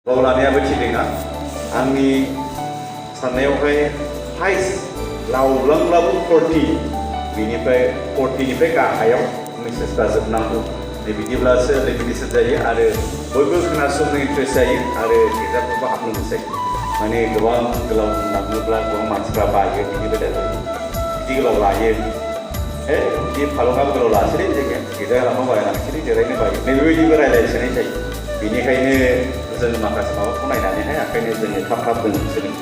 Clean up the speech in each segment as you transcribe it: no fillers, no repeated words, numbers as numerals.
बावलानायाबो थिदोंना आंनि साननायावहाय हाइस्ट लावलांब्लाबो 40 बिनिफ्राय 40निफ्राय गाहायाव मेसेजफ्रा जोबनांगौ बिदिब्लासो रेपिटेसन जायो आरो बयबो खोनासंनो इन्ट्रेस्ट जायो आरो एग्जामफोरखौ हाबनो मोनसायो माने गोबां गोलाव होननाङोब्ला गोबां मानसिफ्रा बायो बिदिबायदि बिदि गोलाव लायो बिदि फालंआबो गोलाव लासैलै जोङो गेजेर लामा बायनानै जिरायनो बायो नैबेबायदिबो रायज्लायसोनाय जायो बेनिखायनो जों माखासे माबाखौ नायनानैहाय ओंखायनो जोङो थाब थाब सोलों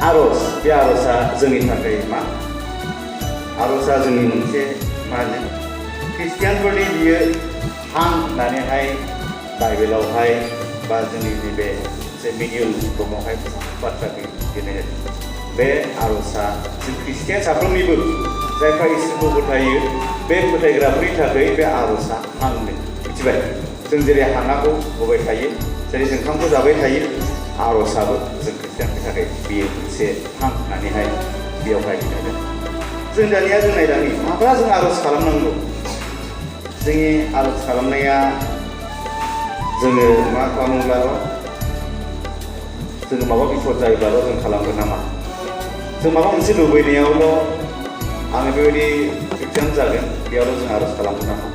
आर'ज बे आर'जआ जोंनि थाखाय मा आर'जआ जोंनि मोनसे मा होनो ख्रिस्टियानफोरनि बियो हां होननानैहाय बाइबेलावहाय बा जोंनि नैबे जे मिडियल दमावहाय बाथ्रा लिरनाय जादों बे आर'जआ जों ख्रिस्टियान साफ्रोमनिबो जायफ्रा इसोरखौ फोथायो बे फोथायग्राफोरनि थाखाय बे आर'जआ हां मिथिबाय जों जेरै हांआखौ होबाय थायो जेरै जों ओंखामखौ जाबाय थायो आर'जआबो जों ख्रिस्टियाननि थाखाय बेयो मोनसे हां होननानैहाय बेयावहाय लिरनाय जादों जों दानिया जों नायदानि माब्ला जों आर'ज खालामनांगौ जोंनि आर'ज खालामनाया जोङो मा खालामोब्लाल' जोङो माबा बिपद जायोब्लाल' जों खालामगोन नामा जों माबा मोनसे लुबैनायावल' आङो बेबायदि ख्रिस्टियान जागोन बेयावल' जों आर'ज खालामगोन नामा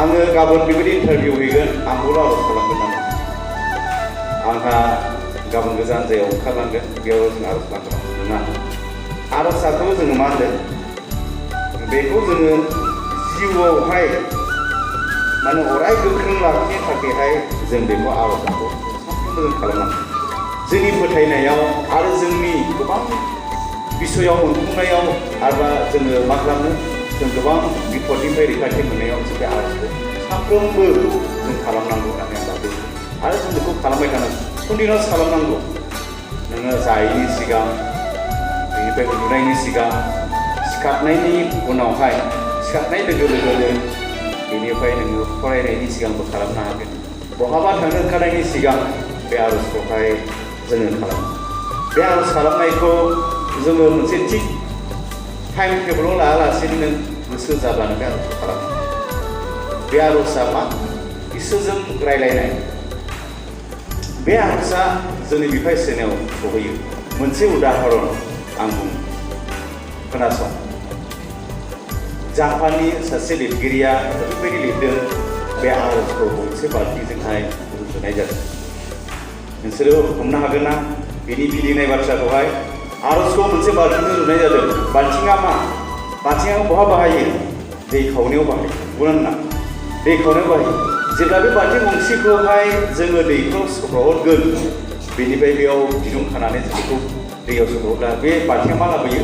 आङो गाबोन बेबायदि इन्टारभिउ हैगोन आंखौल' आर'ज खालामगोन नामा आंहा गाबोन गोजान जायगायाव ओंखारलांगोन बेयाव जों आर'ज खालामगोन नङा आर'जखौ जोङो मा होनदों बेखौ जोङो जिउआवहाय माने अराय गोख्रों लाखिनो थाखायहाय जों बेखौ आर'जखौ सानफ्रोमबो जों खालामनांगौ जोंनि फोथायनायाव आरो जोंनि गोबां बिसयाव मोनफुंनायाव आरोबा जोङो मा खालामनो जों गोबां बिपदनिफ्राय रैखाथि मोननायाव जों बे आर'जखौ साफ्रोमबो जों खालामनांगौ होननानै आं सानो आरो जों बेखौ खालामबाय थानांगौ कन्टिनिउस खालामनांगौ नोङो जायैनि सिगां बेनिफ्राय उन्दुनायनि सिगां सिखारनायनि उनावहाय सिखारनाय लोगो लोगोनो बेनिफ्राय नोङो फरायनायनि सिगांबो खालामनो हागोन बहाबा थांनो ओंखारनायनि सिगां बे आर'जखौहाय जोङो खालामो बे आर'ज खालामनायखौ जोङो मोनसे थिग टाइम टेबोलाव लायालासेनो नों गोसो जाब्लानो बे आर'जखौ खालामो बे आर'जआ मा इसोरजों रायलायनाय बे आर'जआ जोंनि बिफा इसोरनियाव सहैयो मोनसे उदाहरन आं बुङो खोनासं जापाननि सासे लिरगिरिया ओरैबायदि लिरदों बे आर'जखौ गंसे बाल्थिंजोंहाय रुजुनाय जादों नोंसोरो हमनो हागोन ना बेनि बिलिनाय बाथ्राखौहाय आर'जखौ मोनसे बाल्थिंजों रुजुनाय जादों बाल्थिङा मा बाल्थिङा बहा बाहायो दै खावनायाव बाहायो बुंना दै खावनायाव बाहायो जेब्ला बे बाल्थिं गंसेखौहाय जोङो दैखौ सौहरगोन बेनिफ्राय बेयाव दिरुं खानानै बेखौ दैयाव सौहरोब्ला बे बाल्थिङा मा लाबोयो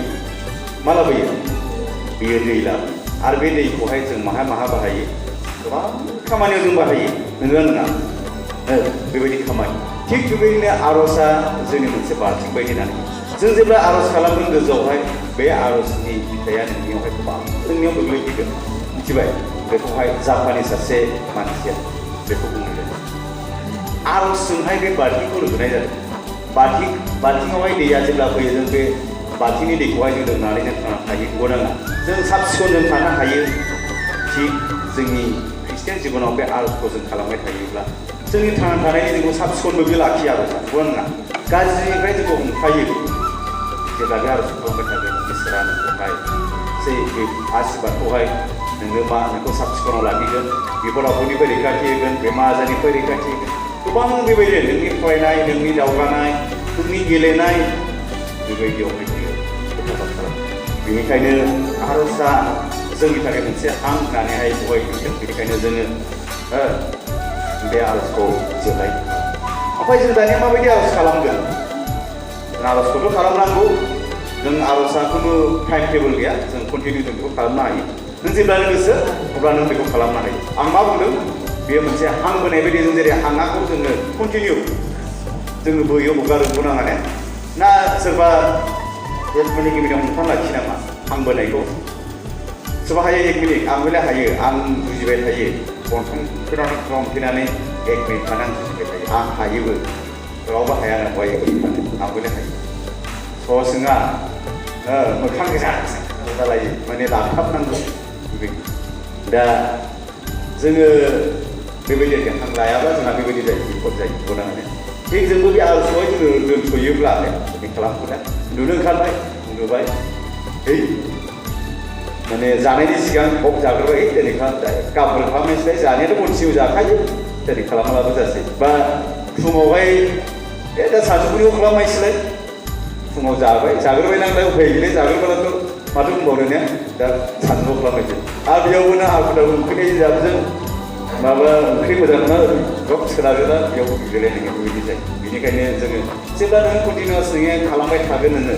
बेयो दै लाबोयो आरो बे दैखौहाय जों माहा बाहायो गोबां खामानियाव जों बाहायो नङा बेबायदि खामानि थिग बेबायदिनो आर'जआ जोंनि मोनसे बाल्थिं बायदि होननानै जों जेब्ला आर'ज खालामगोन गोजौआवहाय बे आर'जनि फिथाइया नोंनियावहाय गोबां जोंनियाव गोग्लैफैगोन मिथिबाय बेखौहाय जापाननि सासे मानसिया बेखौ बुंनाय जादों आर'जजोंहाय बे बाल्थिंखौ रुजुनाय जादों बाल्थिङावहाय दैया जेब्ला फैयो जों बे बाल्थिंनि दैखौहाय जों लोंनानैनो थांनो हायो गनाङा जों साब सिखोन जों थानो हायो थिग जोंनि ख्रिस्टियान जिबनाव बे आर'जखौ जों खालामबाय थायोब्ला जोंनि थांना थानायनि जोंखौ साब सिखोनबो बे लाखियो आर'जआ गनाङा गाज्रिनिफ्राय जोंखौ हमथायो जेब्ला बे आर'ज खालामबाय थागोन इसोरा नोंखौहाय बे आशीर्बादखौहाय नोंखौ साब सिखोनाव लाखिगोन बिपद आफोदनिफ्राय रैखाथि होगोन बेमार आजारनिफ्राय रैखाथि होगोन गोबां बेबायदिनो नोंनि फरायनाय नोंनि दावगानाय नोंनि गेलेनाय बेबायदियावहाय बियो हेफाजाब खालामो बेनिखायनो आर'जआ जोंनि थाखाय मोनसे हां होननानैहाय बहाय लिरदों बेनिखायनो जोङो बे आर'जखौ जेब्लाय ओमफ्राय जों दानिया माबायदि आर'ज खालामगोन जों आर'जखौथ' खालामनांगौ जों आर'जआ खुनु टाइम टेबोल गैया जों कन्टिनिउ जों बेखौ खालामनो हायो नों जेब्लानो गोसो अब्ला नों बेखौ खालामनो हायो आं मा बुंदों बेयो मोनसे हां बोनाय बायदि जों जेरै हांआखौ जोङो कन्टिनिउ जोङो बोयो हगारो बुंनाङा ने ना सोरबा 1 मिनिट मिनिट हमथाना लाखियो नामा हां बोनायखौ सोरबा हायो 1 मिनिट आं हले हायो आं बुजिबाय थायो गन्थंफोराव हमथेनानै 1 मिनिट थाना आं बुजिबाय थायो आं हायोबो रावबो हाया नंगौ 1 मिनिट थानो आं हले हायो स'सोङा मोखां गोजा जालायो माने लाथाबनांगौ बेबायदि दा जोङो बेबायदि आरोखि हां लायाब्ला जोंहा बेबायदि जायो बिपद जायो गनाङानो थिग जोंबो बे आर'जखौहाय जोङो दोनथ'योब्ला बिदि खालामोब्ला उन्दुनो ओंखारबाय उन्दुबाय माने जानायनि सिगां हक जाग्रोबाय दिनै खालामबाय गाबोन खालामनायसैलाय जानायाथ' मोनसेबो जाखायो दिनै खालामालाबो जासै बा फुङावहाय दा सानजौफुनियाव खालामनायसैलाय फुङाव जाबाय जाग्रोबाय नांलाय उफाय गैला जाग्रोबालाथ' माथो बुंबावनो ने दा सानजौफुआव खालामनायसै आरो बेयावबो ना आखुदाबो ओंख्रि जाबजों माबा ओंख्रि मोजां नङा गब सोनारोना बेयाव गेलेनाय बेबायदि जायो बेनिखायनो जोङो जेब्ला नों कन्टिनिउस नोङो खालामबाय थागोन नोङो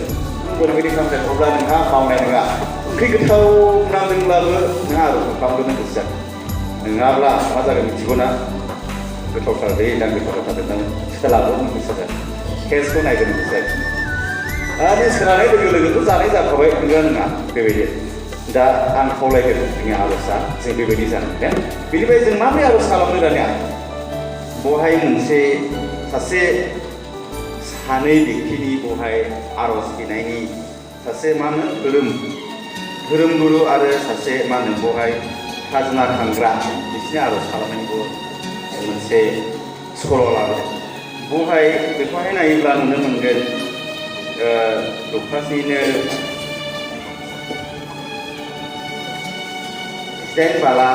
बेबायदि खालामबाय थाब्ला नोंहा मावनाय नङा ओंख्रि गोथाव नांदोंब्लाबो नों आर'जखौ खालामनो गोसो जागोन नङाब्ला मा जागोन मिथिगौना गोथावथार बे दां गोथावथार नों सोलाबनो गोसो जागोन टेस्टखौ नायगोन गोसो जागोन आरो सोलानाय लोगो लोगोथ' जानाय जाखाबाय नङा नङा बेबायदि दा आं खावलायगोन जोंनि आर'जआ जों बेबायदि जानांगोन बेनिफ्राय जों माबोरै आर'ज खालामनो दानिया बहाय मोनसे सासे सानै व्यक्तिनि बहाय आर'ज बिनायनि सासे मा होनो धोरोम गुरु आरो सासे मा होनो बहाय खाजोना खांग्रा बिसोरनि आर'ज खालामनायनिबो मोनसे सल' लाबोदों बहाय बेखौहाय नायोब्ला नुनो मोनगोन लुकासनिनो 10 बाला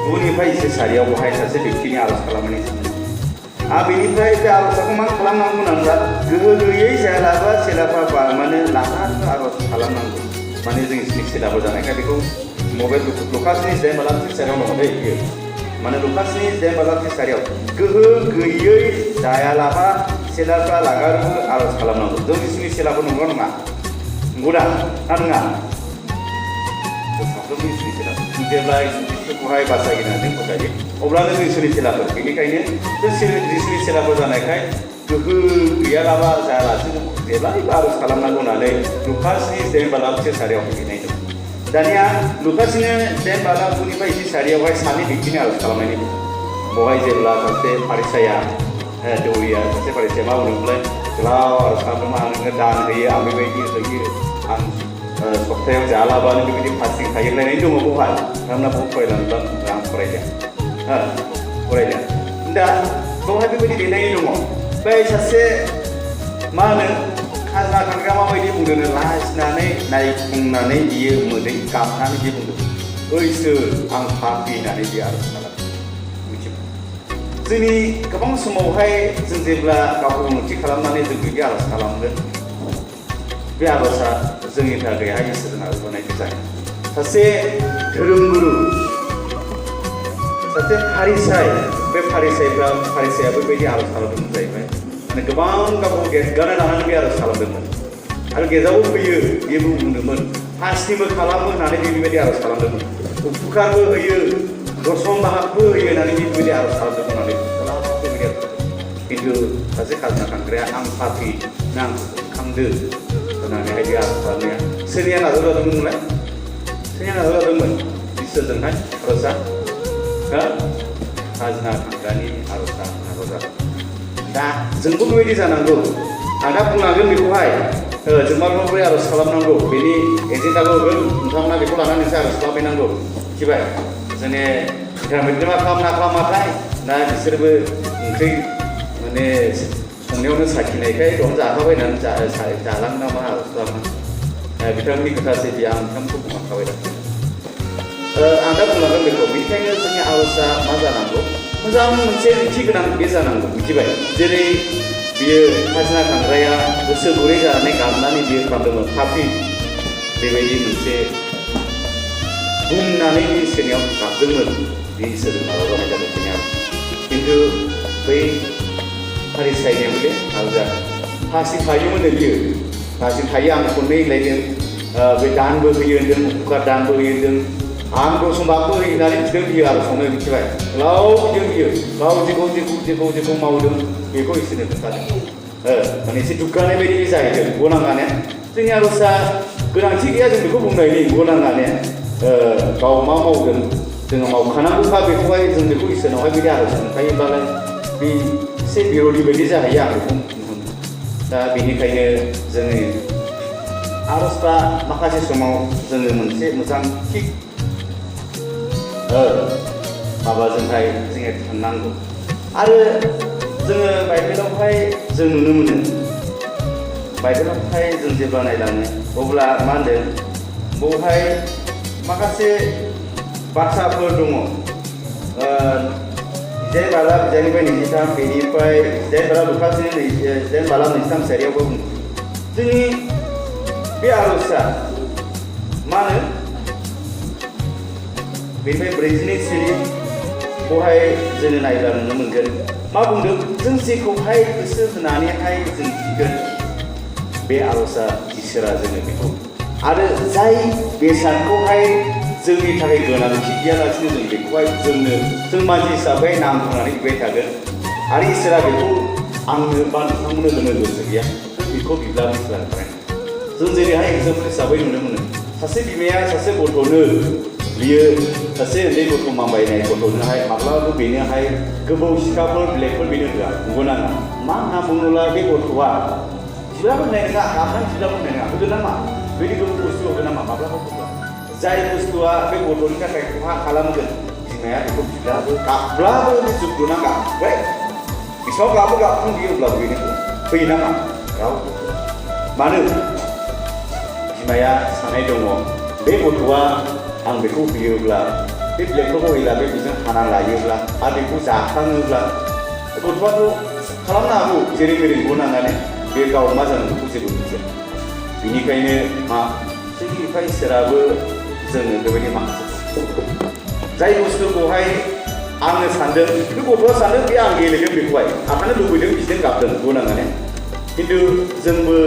9निफ्राय 11 बहाय सासे व्यक्तिनि आर'ज खालामनायनि सोमोन्दै बेनिफ्राय बे आर'जखौ मा खालामनांगौ होनोब्ला गोहो गैयै जायालाबा सेलाफा माने लानानै आर'ज खालामनांगौ माने जों सेलाफोर जानायखाय बेखौ मबाइल लुकासनि 10 बाला 34 दङ बेयो माने लुकासनि 10 बाला 34 गोहो गैयै जायालाबा सेलाफ्रा लागारबो आर'ज खालामनांगौ जों बिसोरनि सेलाफोर नंगौ नङा नंगौदा ना नङा साफ्रोमबो इसोरनि सेलाफोर जेब्ला इसोरखौहाय बासायनानै फोथायो अब्लानो जों इसोरनि सेलाफोर बेनिखायनो जों इसोरनि सेलाफोर जानायखाय गोहो गैयालाबा जायालासे जेब्लायबो आर'ज खालामनांगौ होननानै लुकासनि 10 बाला 34 लिरनाय दं दानिया लुकासनि 10 बाला 9निफ्राय 34 सानै व्यक्तिनि आर'ज खालामनायनि बहाय जेब्ला सासे फारिसाया दौरिया सासे फारिसाया मा बुंदोंमोनलाय गोलाव आर'ज खालामदोंमोन आं नोंनो दान होयो आं बेबायदि होयो आं सप्तायाव जालाबानो बेबायदि फास्टिं थायोलायनाय दङ बहाय नोंथांमोना बहुत फरायलांब्ला आं फरायदों दा बेवहाय बेबायदि लिरनाय दङ बै सासे मा होनो खाजोना खांग्रा माबायदि बुंदों लाजिनानै नायफुंनानै बियो मोदै गाबनानै बियो बुंदों ओइसोर आं पापि होननानै बियो आर'ज खालामो जोंनि गोबां समावहाय जों जेब्ला गावखौ उन्नति खालामनानै जों बिदि आर'ज खालामगोन बे आर'जआ जोंनि थाखायहाय इसोरजों आर'ज होनायनि जायो सासे धोरोम गुरु सासे फारिसाय बे फारिसाया बेबायदि आर'ज खालामदोंमोन जाहैबाय माने गोबां गावखौ गेटगाना लानानै बे आर'ज खालामदोंमोन आरो गेजावबो फैयो बेबो बुंदोंमोन फास्टिंबो खालामो होननानै बेबायदि आर'ज खालामदोंमोन उपकारबो होयो दशम बाहागबो होयो होननानै बेबायदि आर'ज खालामदोंमोन होननानै बेबायदि खिन्थु सासे खाजोना खांग्राया आं पापि ना आं खांदो होननानैहाय बे आर'ज खालामनाया सोरनिया नाजावजादोंमोनलाय सोरनिया नाजावजादोंमोन इसोरजोंहाय आर'जआ खाजोना खांग्रानि आर'जआ नाजावजादों दा जोंबो बेबायदि जानांगौ आं दा बुंनांगोन बेखौहाय जों माबोरै आर'ज खालामनांगौ बेनि एजेन्डाखौ होगोन नोंथांमोना बेखौ लानानैसो आर'ज खालामहैनांगौ मिथिबाय जोंनि इन्टारमिडियेट मा खालामाथाय दा बिसोरबो ओंख्रि माने संनायावनो साखिनायखाय दं जाखाबाय होननानै जालांनो नामा आर'ज खालामो बिथांमोननि खोथासै बियो आं बिथांमोनखौ बुंखाबाय दा आं दा बुंलांगोन बेखौ बेनिखायनो जोंनि आर'जआ मा जानांगौ मोजां मोनसे ओंथि गोनां बे जानांगौ मिथिबाय जेरै बियो खाजोना खांग्राया गोसो गुरै जानानै गाबनानै बियो खालामदोंमोन पापि बेबायदि मोनसे बुंनानै बे इसोरनियाव गाबदोंमोन बे इसोरजों माबाबाय जादों खिन्थु बै फारिसायनिया बले आलदा फास्टिं थायोमोन बियो फास्टिं थायो आं खननै लायदों बे दानबो होयो होन्दों उपकार दानबो होयो होन्दों आं दशमबाबो होयो होननानै बिदों बियो आरो संनो मिथिबाय गोलाव बिदों बियो गाव जेखौ मावदों बेखौ इसोरनो खोन्थादों माने एसे दुग्गानाय बायदि जाहैदों गनाङाने जोंनि आर'जआ गोनांथि गैया जों बेखौ बुंनायनि गनाङाने गाव मा मावदों जोङो मावखानांगौखा बेखौहाय जों बेखौ इसोरनावहाय बिदि आर'ज खोन्थायोब्लालाय बे एसे बिर'दि बायदि जाहैयो आं बेखौ नुहुरो दा बेनिखायनो जोङो आर'जफ्रा माखासे समाव जोङो मोनसे मोजां थिग माबाजोंहाय जोङो थांनांगौ आरो जोङो बाइबेलावहाय जों नुनो मोनो बाइबेलावहाय जों जेब्ला नायलाङो अब्ला मा होनदों बेवहाय माखासे बाथ्राफोर दङ जिदाइन बाला बिजाबनिफ्राय 23 बेनिफ्राय जिदाइन बाला लुकासनि जिदाइन बाला 23 सारियावबो बुङो जोंनि बे आर'जआ मा होनो बेनिफ्राय 42 सिरि बेवहाय जोङो नायब्ला नुनो मोनगोन मा बुंदों जों जेखौहाय गोसो होनानैहाय जों बिगोन बे आर'जआ इसोरा जोङो बेखौ आरो जाय बेसादखौहाय जोंनि थाखाय गोनांथि गैयालासिनो जों बेखौहाय जों मानसि हिसाबै नाम होनानै बिबाय थागोन आरो इसोरा बेखौ आंनो बा नोंथांमोननो होनो गोसो गैया बेखौ बिब्ला इसोरा होखानाय जों जेरैहाय एग्जाम्पोल हिसाबै नुनो मोनो सासे बिमाया सासे गथ'नो बियो सासे उन्दै गथ' माबायनाय गथ'नोहाय माब्लाबाबो बेनोहाय गोबौ सिखाफोर ब्लेकफोर बेनो होआ नंगौ नाङा मा होनना बुङोब्ला बे गथ'आ बिब्लाबो होनाय नङा गाबनानै बिब्लाबो होनाय नङा होगोन नामा बेबायदि गोबौ बुस्थु होगोन नामा माब्लाबा होगोन जाय बुस्थुआ बे गथ'नि थाखाय खहा खालामगोन बिमाया बेखौ बिब्लाबो गाबब्लाबो बे जुगुना गाबबाय बिसिबां गाबखां बियो अब्लाबो बेनो फैयो नामा रावबो मानो बिमाया साननाय दङ बे गथ'आ आं बेखौ होयोब्ला बे ब्लेकफोरखौ होयोब्ला बे बेजों हाना लायोब्ला आरो बेखौ जाखाङोब्ला गथ'आथ' खालामनो हागौ जेरै मेरै नांनानै बे गाव मा जानो बेखौ जेबो मिथिया बेनिखायनो मा जोंनि बिफा इसोराबो जोङो बेबायदि माखासे जाय बुस्थुखौहाय आंनो सानदों बे गथ'आ सानदों बे आं गेलेगोन बेखौहाय आखानो लुबैदों बिदिनो गाबदों बुंनांगोन खिन्थु जोंबो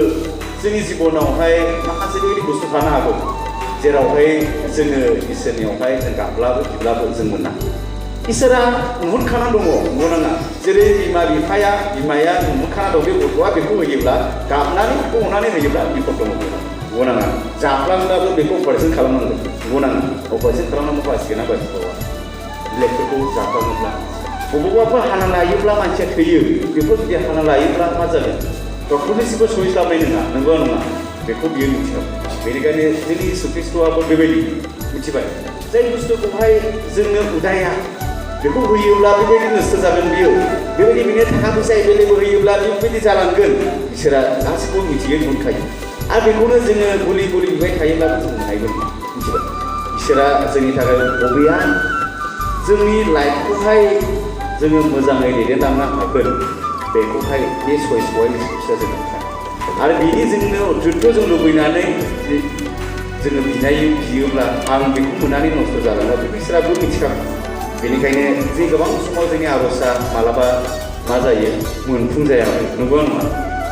जोंनि जिबनावहाय माखासे बेबायदि बुस्थु थानो हागौ जेरावहाय जोङो इसोरनियावहाय जों गाबब्लाबो बिब्लाबो जों मोना इसोरा नुहुरखाना दङ नङा जेरै बिमाया नुहुरखाना दं बे गथ'आ बेखौ होयोब्ला गाबनानै बेखौ अननानै होयोब्ला बिपद दङ गनाङा जाफ्लांब्लाबो बेखौ अपारेसन खालामनांगोन गनाङा अपारेसन खालामनांगौ बासिगोन ना बासिबावा ब्लेकफोरखौ जाफ्लाङोब्ला बबेबाफोर हाना लायोब्ला मानसिया थैयो बेफोर जुदि हाना लायोब्ला मा जागोन डक्टरनिसिमबो सहैस्लाबनाय नङा नंगौ नङा बेखौ बियो मिथिगौ बेनिखायनो जोंनि यीशु ख्रीष्टआबो बेबायदि मिथिबाय जाय बुस्थुखौहाय जोंनो उदाया बेखौ होयोब्ला बेबायदि नस्थ' जागोन बियो बेबायदि बिनो थाखा फैसा एभेलेबल होयोब्ला बेबायदि जालांगोन इसोरा गासिबो मिथियो मोनखायो आरो बेखौनो जोङो गलि बिबाय थायोब्लाबो जों मोननायगोन मिथिबाय इसोरा जोंनि थाखाय बबेया जोंनि लाइफखौहाय जोङो मोजाङै दैदेनलांनो हागोन बेखौहाय बे चइसखौहाय इसोरा जोंनो आरो बिनि जोंनो अथ्रुथ' जों लुबैनानै जोङो बियोब्ला आं बेखौ मोननानै नस्थ' जालाङो बेखौ इसोराबो मिथिखागौ बेनिखायनो जे गोबां समाव जोंनि आर'जआ मालाबा मा जायो मोनफुंजाया नंगौ नङा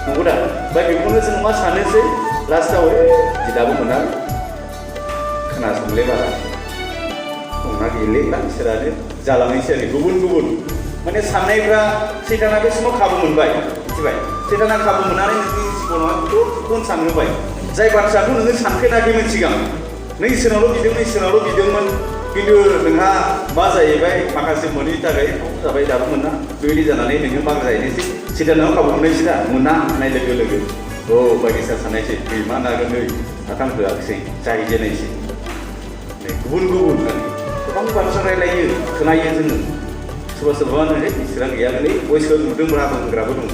नंगौ दा दा बेखौनो जों मा सानोसै लास्टआव बिदाबो मोना खोनासंले बारा संना गेलेब्ला इसोरानो जालांनायसै आरो गुबुन माने साननायफ्रा सैताना बे समाव खाबु मोनबाय मिथिबाय सैताना खाबु मोननानै नोंनि जिबनाव गुबुन सानहोबाय जाय बाथ्राखौ नोङो सानफेराखैमोन सिगां नों इसोरनावल' बिदोंमोन खिन्थु नोंहा मा जाहैबाय माखासे मोनैनि थाखाय जाबाय दाबो मोना बेबायदि जानानै नोङो बाग जाहैनोसै सैतानाव खाबु मोननायसै दा मोना होननाय लोगो बायदिसिना साननायसै मा नागोन नै आखां होआखिसै जाहैजेननायसै गुबुन गोबां बाथ्रा रायलायो खोनायो जोङो सोरबा होनो इसोरा गैयालै सोर नुदोंब्रा बुंग्राबो दङ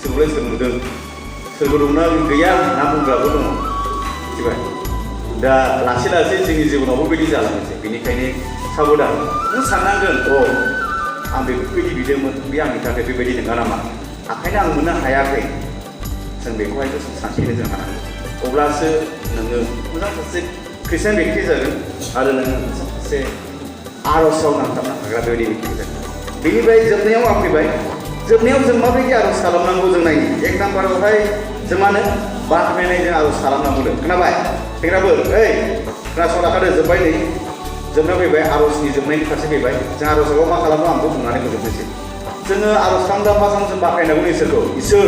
सोरखौलाय सोर नुदों सोरबो दंना गैया ना बुंग्राबो दङ मिथिबाय दा लासै जोंनि जिबनावबो बेबायदि जालांनोसै बेनिखायनो साबधान नों साननांगोन आं बेफोरबायदि बिदोंमोन बे आंनि थाखाय बेबायदि नङा नामा ओंखायनो आं मोननो हायाखै जों बेखौहाय सानस्रिनो जों हानांगोन अब्लासो नोङो मोजां सासे ख्रिस्टियान बेक्ति जागोन आरो नोङो सासे आर'जआव नांथाबनो हाग्रा बेबायदि बेक्ति जागोन बेनिफ्राय जोबनायाव आं फैबाय जोबनायाव जों माबायदि आर'ज खालामनांगौ जों नायनि एक नाम्बारावहाय जों मा होनो बाख्नायनाय जों आर'ज खालामनांगौ खोनाबाय सेंग्राफोर खोनासंलाखादो जोब्बाय नै जोबना फैबाय आर'जनि जोबनायनि फारसे फैबाय जों आर'जआव मा खालामो आंखौ बुंनानै फोजोबनोसै जोङो आर'ज खालामग्रा फार्स्टआव जों बाख्नायनांगौ इसोरखौ इसोर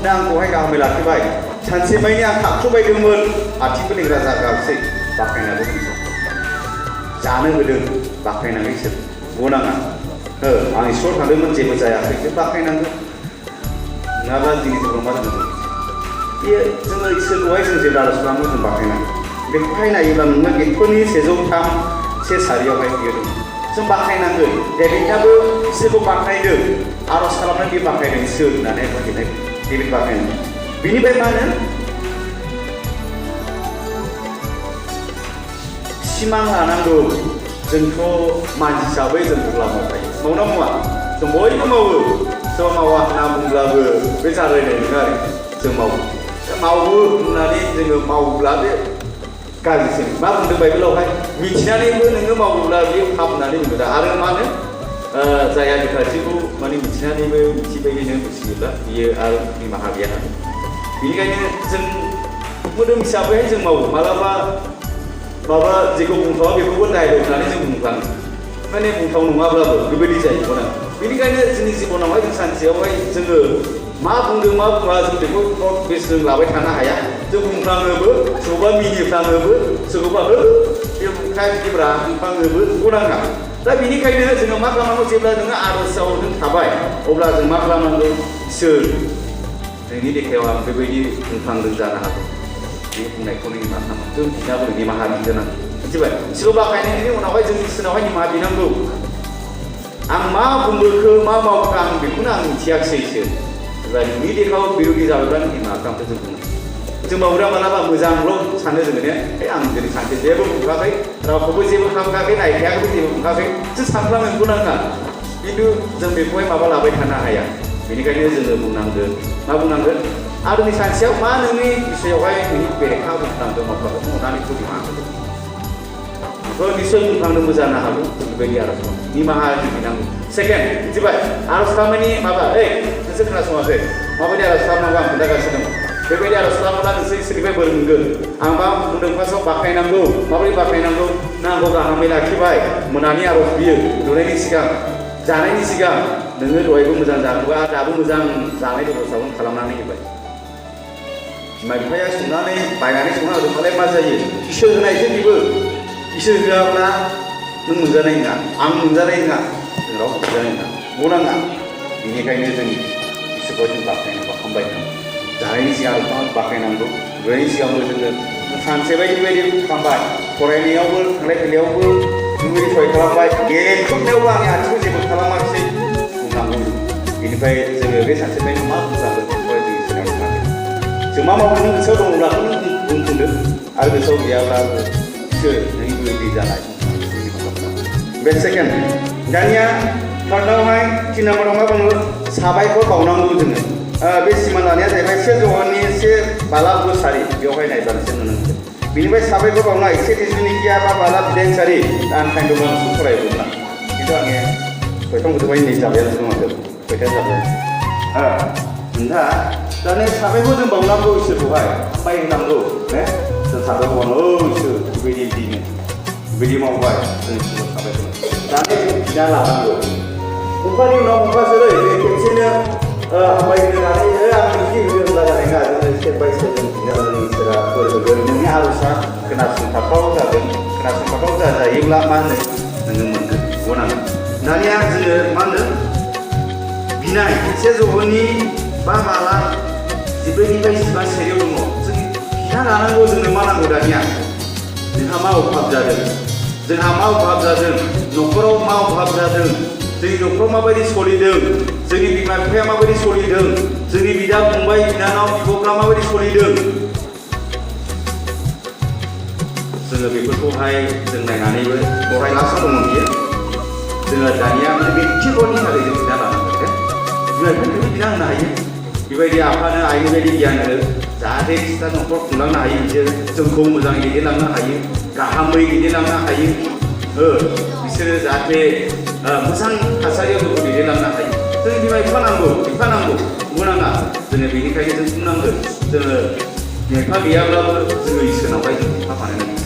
नों आंखौहाय गाहामै लाखिबाय सानसेमानि आं थाबथ'बायदोंमोन आथिंबो लेंग्रा जागासै बाख्नायनांगौ इसोर जानो होदों बाख्नायनांगौ इसोर गनाङा आं इसोराव थांदोंमोन जेबो जायाखै जों बाख्नायनांगौ नङाब्ला जोंनि जिबनाव मा जानांगौ बेयो जोङो इसोरखौहाय जों जेब्ला आर'ज खालामो जों बाख्नायनांगौ बेखौहाय नायोब्ला नोङो गेटफोरनि 103 से सारियावहाय बियो दङ जों बाख्नायनांगोन डेभिडआबो इसोरखौ बाख्नायदों आर'ज खालामनानै बे बाख्नायदों सोर होननानै बुंनाय डेभिड बाख्नायदों बिनिफ्राय मा होनो सिमां लानांगौ जोंथ' मानसि हिसाबै जों मावखायो मावना मावा जों बयबो मावो सोरबा मावा होनना बुंब्लाबो बे जालायनाय नङा आरो जों मावो मावो होननानै जोङो मावोब्ला बे गाज्रिसो मा बुंदों बाइबेलावहाय मिथिनानैबो नोङो मावोब्ला बेयो पाप होननानै बुंदों आरो मा होनो जाय आदिखाथिखौ माने मिथिनानैबो मिथिबायदिनो बुजियोब्ला बियो आरो निमाहा गैया बेनिखायनो जों मोदोम हिसाबैहाय जों मावो मालाबा माबा जेखौ बुंथावा बेखौबो दायदो होननानै जों बुंफ्लाङो माने बुंथाव नङाब्लाबो बेबायदि जायो ना बेनिखायनो जोंनि जिबनावहाय जों सानसेयावहाय जोङो मा बुंदों मा बुङा जों बेखौ बेस जों लाबाय थानो हाया जों बुंफ्लाङोबो सोरखौबा मिनिफ्लाङोबो सोरखौबा बे बुंखा बिदिब्रा बुंफ्लाङोबो गनाङा दा बेनिखायनो जोङो मा खालामनांगौ जेब्ला नोङो आर'जआव नों थाबाय अब्ला जों मा खालामनांगौ सोर नोंनि देखायाव आं बेबायदि बुंफ्लांदों जानो हागौ बे बुंनायखौ नों मा खालामो जों बिनाबो निमाहा बिनांगौ मिथिबाय सोरखौ बाख्नायनायनि उनावहाय जों इसोरनावहाय निमाहा बिनांगौ आं मा बुंबोखो मा मावखो आं बेखौनो आं मिथियाखिसैसो नोंनि देखायाव बिरोधि जाबायब्ला निमाहा खालामखौ जों बुङो जों मावग्रा मालाबा मोजांल' सानो जोङो ने आं दिनै सानसे जेबो बुंखाखै रावखौबो जेबो खालामखाखै नायखायाखैबो जेबो बुंखाखै जों सानफ्लाङो बेखौ नाङा खिन्थु जों बेखौहाय माबा लाबाय थानो हाया बेनिखायनो जोङो बुंनांगोन मा बुंनांगोन आरो दिनै सानसेयाव मा नोंनि बिषयावहाय नोंनि बेरेखा बुंफ्लांदों माब्लाबा बुंनानै बेखौ निमाहा होदों बेखौ निस्सय बुंफ्लांदोंबो जानो हागौ बेबायदि आर'ज निमाहा बिनांगौ सेकेन्ड मिथिबाय आर'ज खालामनायनि माबा नोंसोर खोनासङाखै माबायदि आर'ज खालामनांगौ आं खोन्थागासिनो दङ बेबायदि आर'ज खालामोब्ला नोंसोर इसोरनिफ्राय बोर मोनगोन आं मा बुंदों फार्स्टआव बाख्नायनांगौ माबोरै बाख्नायनांगौ नांगौ गाहामै लाखिबाय मोनानि आर'ज बियो नुनायनि सिगां जानायनि सिगां नोङो दहायबो मोजां जादोंबा दाबो मोजां जानाय बेब'स्थाखौ खालामनानै होबाय बिमा बिफाया संनानै बायनानै संना होदोंबालाय मा जायो इसोर होनायसो बेबो इसोर होआब्ला नों मोनजानाय नङा आं मोनजानाय नङा जों रावबो मोनजानाय नङा गनाङा बेनिखायनो जों इसोरखौ जों बाख्नायनांगौ हामबाय थानांगौ जानायनि सिगां बाख्नायनांगौ दुगैनायनि सिगांबो जोङो सानसे बायदि खालामबाय फरायनायावबो थांलाय फैलायावबो बेबायदि सहाय खालामबाय गेलेफुनायावबो आंनि आथिंखौ जेबो खालामाखिसै बुंनांगौ बेनिफ्राय जोङो बे सानसेनिफ्रायनो मा बुंनांगोन बेखौहाय जों इसोरनाव थांगोन जों मा मावगोन नों गोसोआव दङब्ला नों बुंफिनदो आरो गोसोआव गैयाब्लाबो इसोर नोंनि बेबायदि जानाय बे सेकेन्ड दानिया थार्डआवहाय 3 नाम्बाराव मा बुङो साबायखर बावनांगौ जोङो बे सिमा लानाया जाहैबाय 1 जौनि 1 बाला बोसारि बेवहाय नायबानोसो नुनो मोनो बेनिफ्राय साबायखर बावनाय 1 तेसनिकिया बा बाला बिदायसारि आं टाइमखौ फरायबोमोन खिन्थु आङो खयथाम गोदोबाय नै जाबायानो दंमोन खयथा जाबाय दा दाने साबायखर जों बावनांगौ इसोरखौहाय हामबाय होनांगौ ने जों साबायखर बावनांगौ इसोर बेबायदि मावबाय जों इसोरखौ साबायखर दाने जों बिना लानांगौ मुंखानि उनाव मुंखासोलै खेबसेनो हामबाय होनानै आं बिदि होनो होनब्ला जानाय नङा जोङो स्टेप बाय स्टेप जों बिना लानानै इसोरा बोर होगोन नोंनि आर'जआ खोनासंथावथाव जागोन खोनासंथावथाव जाजायोब्ला मा होनो नोङो मोनगोन गनांगोन दानिया जोङो मा होनो बिनाय 1 जौनि बा बाला 14निफ्राय 15 सेरियाव दङ जों बिना लानांगौ जोंनो मा नांगौ दानिया जोंहा मा अभाब जादों न'खराव मा अभाब जादों जोंनि न'खराव माबायदि सोलिदों जोंनि बिमा बिफाया माबायदि सोलिदों जोंनि बिदा फंबाय बिनानाव बिब'फ्रा माबायदि सोलिदों जोङो बेफोरखौहाय जों नायनानैबो दहाय लास्टआव दङ बियो जोङो दानिया व्यक्तिगतनि थाखाय जों बिना लानांगोन बिमा बिफानिफ्राय बिना होनो हायो बेबायदि आफानो आइनि बायदि गियान हो जाहाथे बिसोर न'खर खुंलांनो हायो बिसोर जोंखौ मोजाङै दैदेनलांनो हायो गाहामै दैदेनलांनो हायो बिसोरो जाहाथे मोजां थासारियाव जोंखौ दैदेनलांनो हायो जों बिमा बिफा नांगौ बुंनाङा जोङो बेनिखायनो जों बुंनांगोन जोङो बिमा बिफा गैयाब्लाबो जोङो इसोरनावहाय जों बिफा बानायनांगोन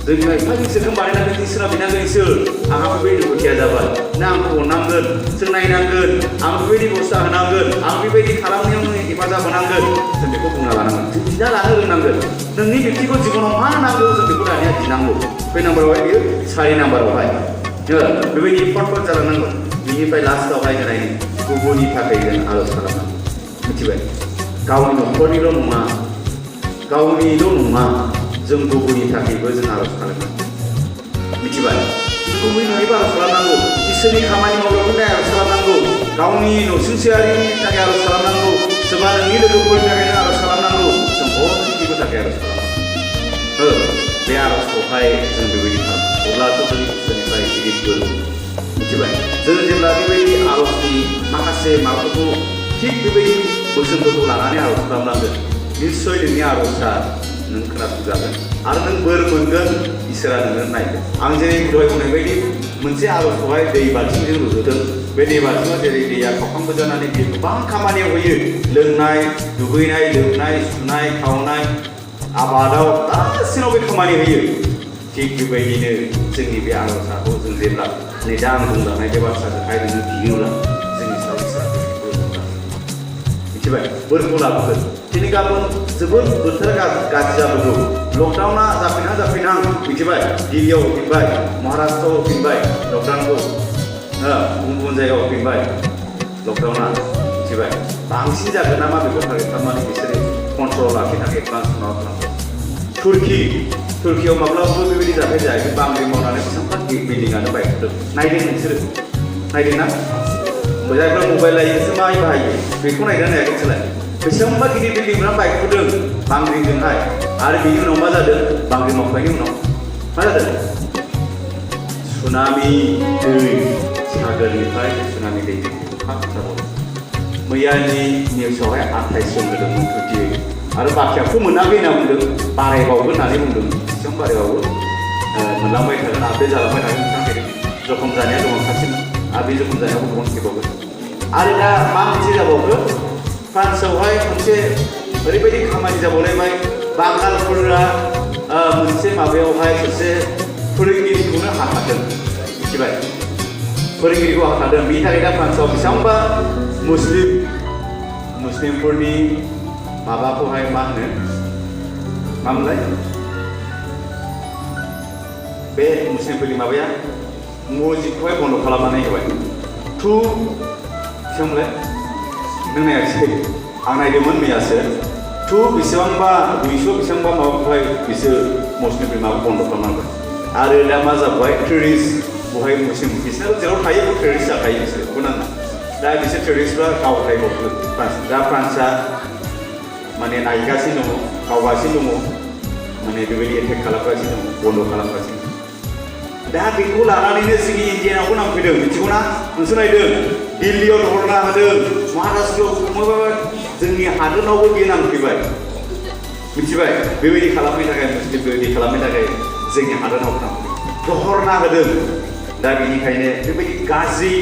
जों बिमा बिफा इसोरखौ बानायनांगोन इसोरनाव बिनांगोन इसोर आंहा बेबायदि दुखुथिया जाबाय ना आंखौ अननांगोन जों नायनांगोन आं बेबायदि बस्था होनांगोन आं बेबायदि खालामनायाव नों हेफाजाब होनांगोन जों बेखौ बुंना लानांगोन जों बिना लानो रोंनांगोन नोंनि व्यक्तिगत जिबनाव मा नांगौ जों बेखौ दानिया बिनांगौ बे नाम्बारावहाय बियो 4 नाम्बारावहाय बेबायदि फट जालांनांगौ बिनिफ्राय लास्टआवहाय जों गुबुननि थाखाय जों आर'ज खालामनांगौ मिथिबाय गावनि न'खरनिल' नङा जों गुबुननि थाखायबो जों आर'ज खालामनांगौ मिथिबाय गुबै नङैबो आर'ज खालामनांगौ इसोरनि खामानि मावग्राफोरनि थाखाय आर'ज खालामनांगौ गावनि नसुंसेयारिनि थाखाय आर'ज खालामनांगौ सोरबा नोंनि लोगोफोरनि थाखायनो आर'ज खालामनांगौ जों बयनिबो थाखाय आर'ज खालामनांगौ बे आर'जखौहाय जों बेबायदि खालामो अब्लासो जों इसोरनिफ्राय गिदिर बोर मिथिबाय जों जेब्ला बेबायदि आर'जनि माखासे माबाफोरखौ थिग बेबायदि बोसोनफोरखौ लानानै आर'ज खालामनांगोन निस्सय नोंनि आर'जआ नों खोनासंजागोन आरो नों बोर मोनगोन इसोरा नोंनो नायगोन आं जेरै दहाय बुंनाय बायदि मोनसे आर'जखौहाय दै बाल्थिंजों रुजुदों बे दै बाल्थिङाव जेरै दैया खावखांबो जानानै बे गोबां खामानियाव होयो लोंनाय दुगैनाय लोबनाय सुनाय खावनाय आबादाव गासिनाव बे खामानि होयो थिग बेबायदिनो जोंनि बे आर'जखौ जों जेब्ला नै दा आं बुंलांनाय बे बाथ्राखौहाय नोङो बियोब्ला जोंनि सायाव इसोरा मिथिबाय बोरखौ लाबोगोन दिनै गाबोन जोबोद बोथोरा गाज्रि जाबोगौ लकडाउना जाफैहां मिथिबाय दिल्लीयाव होफिनबाय महाराष्ट्रआव होफिनबाय लकडाउनखौ गुबुन जायगायाव होफिनबाय लकडाउना मिथिबाय बांसिन जागोन नामा बेखौ टारगेट खालामनानै बिसोरो कन्ट्रल लाखिनो थाखाय एडभान्स माबा खालामदों तुर्कियाव माब्लाबाबो बेबायदि जाथाय जायाखै बांग्रि मावनानै बेसेबांबा बिल्डिंआनो बायखोदों नायदों नोंसोरो नायदोंना जायफ्रा मबाइल लायो बिसोर माय बाहायो बेखौ नायदों नायाखै नोंसोरलाय बेसेबांबा गिदिर बिल्डिंफ्रा बायखोदों बांग्रिजोंहाय आरो बेनि उनाव मा जादों बांग्रि मावखांनायनि उनाव मा जादों सुनामि दै सागोरनिफ्राय सुनामि दै मैयानि निउसावहाय 28 जन होदोंमोन तुर्कियै आरो बाखियाखौ मोनाखै होनना बुंदों बारायबावगोन होननानै बुंदों बेसेबां बारायबावो मोनलांबाय थागोन आपडेट जालांबाय थागोन बिथांमोन जखम जानाया गोबांखासिन आरो बे जखम जानायावबो गोबां थैबावगोन आरो दा मा मोनसे जाबावगोन फ्रान्सआवहाय मोनसे ओरैबायदि खामानि जाबावलायबाय बांगालफोरा मोनसे माबायावहाय सासे फोरोंगिरिखौनो हाथारदों मिथिबाय फोरोंगिरिखौ हाथारदों बेनि थाखाय दा फ्रान्सआव बेसेबांबा मुस्लिमफोरनि माबाखौहाय मा होनो मामोनलाय बे मुस्लिमफोरनि माबाया मस्जिदखौहाय बन्द' खालामनानै होबाय बेसेबांलाय नों नायाखिसै आं नायदोंमोन मैयासो बेसेबांबा 200 बेसेबांबा माबाखौहाय बिसोर मुस्लिमफोरनि माबा बन्द' खालामनांगोन आरो दा मा जाबाय टेररिस्ट बहाय मुस्लिम बिसोर जेराव थायो बेयाव टेररिस्ट जाखायो बिसोर बुंनाङा दा बिसोर टेररिस्टफ्रा गावथायबावगोन दा फ्रान्सआ माने नायगासिनो दङ गावगासिनो दङ माने बेबायदि एटेक खालामगासिनो दङ बन्द' खालामगासिनो दा बेखौ लानानैनो जोंनि इन्डियानावबो नांफैदों मिथिगौना नोंसोर नायदों दिल्लीयाव धरना होदों महाराष्ट्रआव जोंनि हादोरावबो बेयो नांफैबाय मिथिबाय बेबायदि खालामनो थाखाय मुस्लिम बेबायदि खालामनो थाखाय जोंनि हादोराव धरना होदों दा बेनिखायनो बेबायदि गाज्रि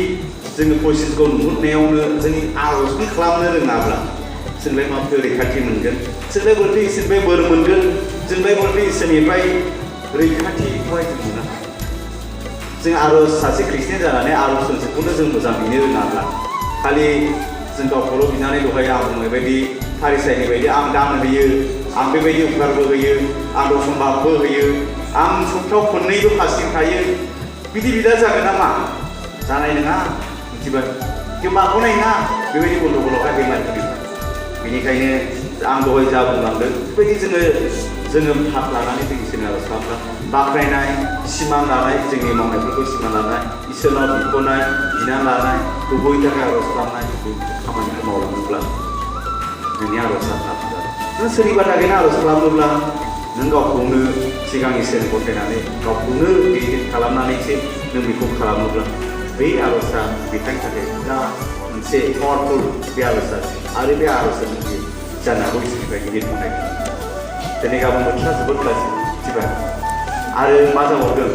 जोङो पजिसनखौ नुहुरनायावनो जोंनि आर'जखौ खालामनो रोङाब्ला जोंलाय माबोरै रैखाथि मोनगोन जोंलाय बोरैथो इसोरनिफ्राय बोर मोनगोन जोंलाय बोरैथो इसोरनिफ्राय रैखाथिखौहाय जों मोननो हायो जों आर'ज सासे ख्रिस्टियान जानानै आर'ज सोंसेखौनो जों मोजां बिनो रोङाब्ला खालि जों गावखौल' बिनानै दहाय आं बुंनाय बायदि फारिसायनि बायदि आं दान होयो आं बेबायदि उपकारबो होयो आं दशमभागबो होयो आं सप्तायाव खननैबो फास्टिं थायो बिदि बिदा जागोन नामा जानाय नङा मिथिबाय जों बाखनाय नङा बेबायदि गन्दगलावहाय बेमार फैयो बेनिखायनो आं दहाय जा बुंलांदों बेबायदि जोङो थाब लानानै जों इसोरनि आर'ज खालामब्ला बाख्नायनाय सिमां लानाय जोंनि मावनायफोरखौ सिमां लानाय इसोरनाव बिख'नाय बिना लानाय गुबै थाखाय आर'ज खालामनाय खामानिखौ मावलाङोब्ला नोंनि आर'जआ थाब जागोन नों सोरनिबा थाखायनो आर'ज खालामोब्ला नों गावखौनो सिगां इसोरनो गथायनानै गावखौनो गिदिर खालामनानैसो नों बेखौ खालामोब्ला बै आर'जआ बिथांनि थाखाय दा मोनसे पावारफुल बे आर'जआ आरो बे आर'जआ नों जानो हागौ इसोरनिफ्राय गिदिर मोननाय दिनै गाबोन बोथोरा जोबोद गाज्रि मिथिबाय आरो मा जाबावदों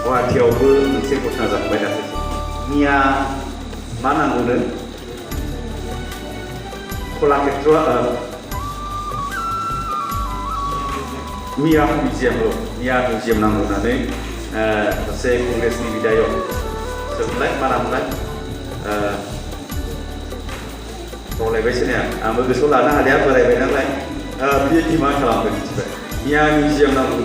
गुवाहाटियावबो मोनसे घटना जाबाय दाख्लै मैया मा नांगौनो कलाक्षेत्र मिया मिउजियाम नांगौ होननानै सासे कंग्रेसनि बिधायक सोरमोनलाय मा नाममोनलाय बावलायबायसो ने आंबो गोसोआव लानो हालिया बोरायबाय नालाय बे डिमान्ड खालामदों मिथिबाय मिया मिउजियाम नांगौ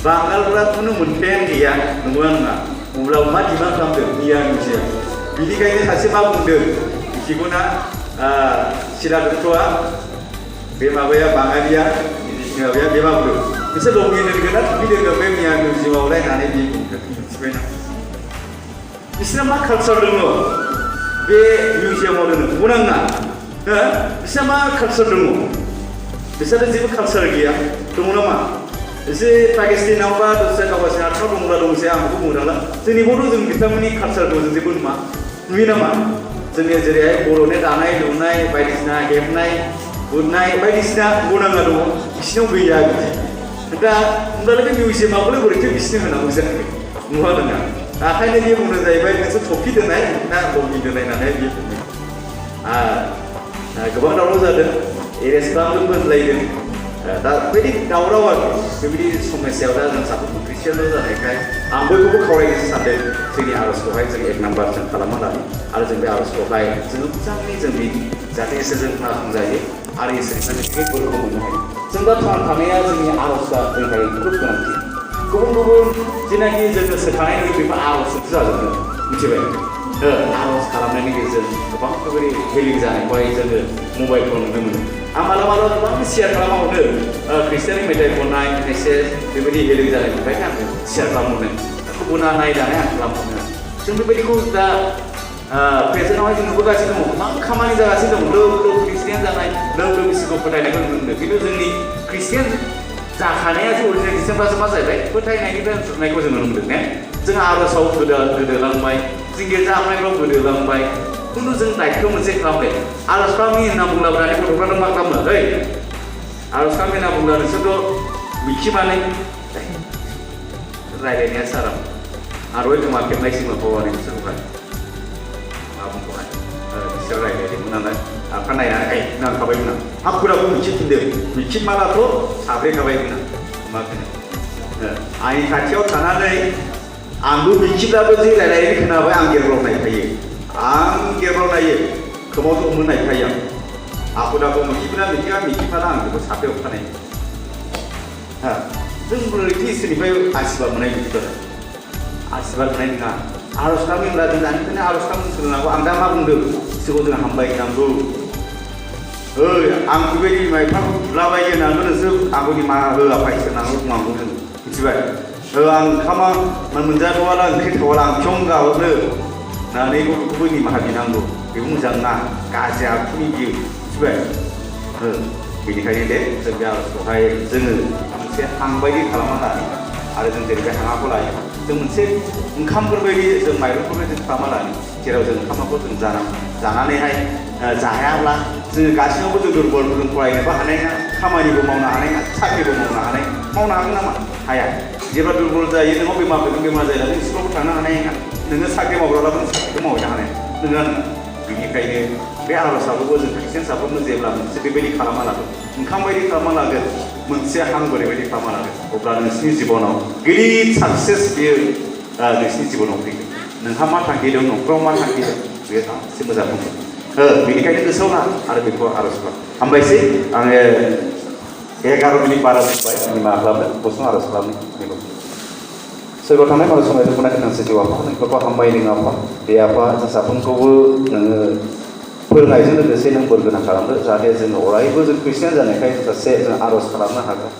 बांगालफ्राखौनो मोनथायानो गैया नंगौना नङा अब्लाबो मा डिमान्ड खालामदों मिया मिउजियाम बिनिखायनो सासे मा बुंदों मिथिगौना सिरा दत्तआ बे माबाया बाङालिया माबाया बे मा बुंदों बिसोर लंगिनो गोना भिडिअ बे मिया मिउजियामाव लायनानै बे मिथिबाय ना बिसोरना मा कालचार दङ बे मिउजियामाव दङ बुंनाङा हो बिसोरना मा कालचार दङ बिसोरना जेबो कालचार गैया दङ नामा एसे पाकिस्तानाव बा दस्रा गावसोर हादराव दंब्ला दंसै आं बेखौ बुंनो हाला जोंनि बर' जों बिथांमोननि कालचारखौ जों जेबो नुवा नुयो नामा जोंनि जेरैहाय बर'नि दानाय लुनाय बायदिसिना हेबनाय गुरनाय बायदिसिना बुंनाङा दङ बिसिनाव गैया बिदि दा होमब्लालाय बे मिउजियामावबो बोरैथो बिसिनो होनांगौ जाखो नुवा नङा ओंखायनो बे बुंनो जाहैबाय नोंसोर टफि दोननाय ना लंगि दोननाय होननानै बे बुंदों गोबां दावराव जादों एरेस्ट खालामदों बोनलायदों दा बेबायदि दावराव आरो बेबायदि समस्यायाव दा जों साफ्रोमबो ख्रिस्टियानल' जानायखाय आं बयखौबो खावलायनोसो सानदों जोंनि आर'जखौहाय जों 1 नाम्बार जों खालामना लानो आरो जों बे आर'जखौहाय जोङो मोजाङै जों बिदि जाहाथे इसोरजों खोनासंजायो आरो इसोरनिफ्राय बे बोरखौ मोननो हायो जों दा थांना थानाया जोंनि आर'जआ जोंनि थाखाय जोबोद गोनांथि गुबुन गुबुन जेनाखि जोङो सोखानाय नुयो बेफोर आर'जजोंसो जाजोबदों मिथिबाय आर'ज खालामनायनि गेजेरजों गोबां बेबायदि हेलिं जानायखौहाय जोङो मबाइलफ्राव नुनो मोनो आं मालाबा मालाबा गोबां शेयार खालामहरनो ख्रिस्टियाननि मेथाइ खननाय मेसेज बेबायदि हेलिं जानाय नुबायना आङो शेयार खालामहरनो गुबुना नायनानै आं खालामहरनो जों बेबायदिखौ दा प्रेजेन्टआवहाय जों नुबोगासिनो दङ गोबां खामानि जागासिनो दं लोब लोब ख्रिस्टियान जानाय लोब लोब इसोरखौ फोथायनायखौ नुनो मोनदों खिन्थु जोंनि ख्रिस्टियान जाखानायासो अरिजिनेल ख्रिस्टियानफ्रासो मा जाहैबाय फोथायनायनिफ्राय उनसुरनायखौ जों नुनो मोनदों ने जों आर'जआव गोदोलांबाय जों गिर्जा हाबनायफ्राव गोदोलांबाय खिन्थु जों दायित्व मोनसे खालामबाय आर'ज खालामनि होनना बुंब्ला दानि गथ'फ्राथ' मा खालामो ओइ आर'ज खालामनि होनना बुंब्ला नोंसोरथ' मिथिमानै रायज्लायनाया साराम आरो गोमा खेबनायसिम बावनानै बिसोरखौहाय माबाखौहाय बिसोर रायज्लायदोंमोन नालाय आफा नायनानै नांखाबायमोन आं हाखुराखौ मिथिफिनदों मिथिमालाथ' साब्रैखाबायमोन आं मा होनो आंनि खाथियाव थानानै आंबो मिथिब्लाबो जे रायज्लायनो खोनाबाय आं गेरब्रावनायखायो आं गेरब्रावनायो खोमाव हमनो नायखायो आं आखु दाखु मिथिफिना मिथिफाला आं बेखौ साफायाव थानाय जों बोरैथि इसोरनिफ्राय आशीर्बाद मोननाय बिदिफोर आशीर्बाद मोननाय नङा आर'ज खालामनो होनब्ला जों दानिफ्रायनो आर'ज खालामनो सोलोंनांगौ आं दा मा बुंदों बिसोरखौ जों हामबाय होनांगौ आं बेबायदि माइफां बुलाबायो होनांगौ नोंसोर आंखौ निमाहा हो आफा इसोर होनांगौ बुंनांगौ जों मिथिबाय आं ओंखामा मोनजाथ'वाला ओंख्रि थावाला आं फियं गाहरनो होननानै गथ'खौबो निमाहा बिनांगौ बेबो मोजां नङा गाज्रि आखुनि बियो मिथिबाय बेनिखायनो दे जों बे आर'जखौहाय जोङो मोनसे हां बायदि खालामना लायो आरो जों जेरै बे हांखौ लायो जों मोनसे ओंखामफोरबायदि जों माइरंफोरबायदि खालामना लायो जेराव जों ओंखामखौ जों जानानैहाय जायाब्ला जोङो गासिबावबो जों दुर्बल जों फरायनोबो हानाय नङा खामानिबो मावनो हानाय नङा साख्रिबो मावनो हागोन नामा हाया जेब्ला दुर्बल जायो नोंनाव बेमार जायोब्ला नों स्कुलावबो थांनो हानाय नङा नोङो साख्रि मावग्राब्लाबो नों साख्रिखौ मावहैनो हानाय नङा बेनिखायनो बे आर'जआबो जों ख्रिस्टियान साफ्रोमबो जेब्ला मोनसे बेबायदि खालामना लागोन ओंखाम बायदि खालामना लागोन मोनसे हां बोरैबायदि खालामना लागोन अब्ला नोंसिनि जिबनाव गिदिर साक्सेस बेयो नोंसिनि जिबनाव फैगोन नोंहा मा थांखि दं न'खराव मा थांखि दं बेयो एसे मोजां फैगोन बेनिखायनो गोसोआव ला आरो बेखौ आर'ज खालाम हामबायसै आङो 11 मिनिट बारा बुंबाय निमाहा खालामनो गुसुं आर'ज खालामनो सोरगोआव थांनाय माबा समाव जों खोनासै जिउ आफा नोंखौबो हामबाय नों आफा बे आफा जों साफ्रोमखौबो नोङो फोरोंनायजों लोगोसे नों बोर गोनां खालामदो जाहाथे जोङो अरायबो जों ख्रिस्टियान जानायखाय सासे जों आर'ज खालामनो हागोन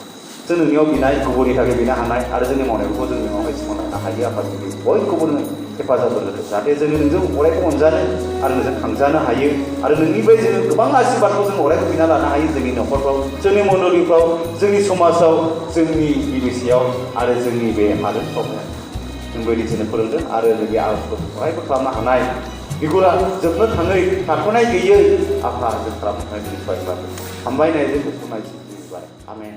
जों नोंनियाव बिनाय गुबुननि थाखाय बिनो हानाय आरो जोंनि मावनायफोरखौ जों नोंनावहाय सिमांलांनो हायो आफा जोंनि बयखौबो नों हेफाजाब होदो जाहाथे जोङो नोंजों अरायबो अनजानो आरो नोंजों खांजानो हायो आरो नोंनिफ्राय जोङो गोबां आशीर्बादखौ जों अरायबो बिना लानो हायो जोंनि न'खरफ्राव जोंनि मण्डलिफ्राव जोंनि समाजाव जोंनि बिबिसियाव आरो जोंनि बे हादोरफ्राव जों बेबायदि जोंनो फोरोंदों आरो बे आर'जखौ अरायबो खालामनो हानाय बिगुरा जोबनो थाङै थाथ'नाय गैयै आफा जों खालामनो हानाय हामबायनायजों गुसुं नायसिबाय आमेन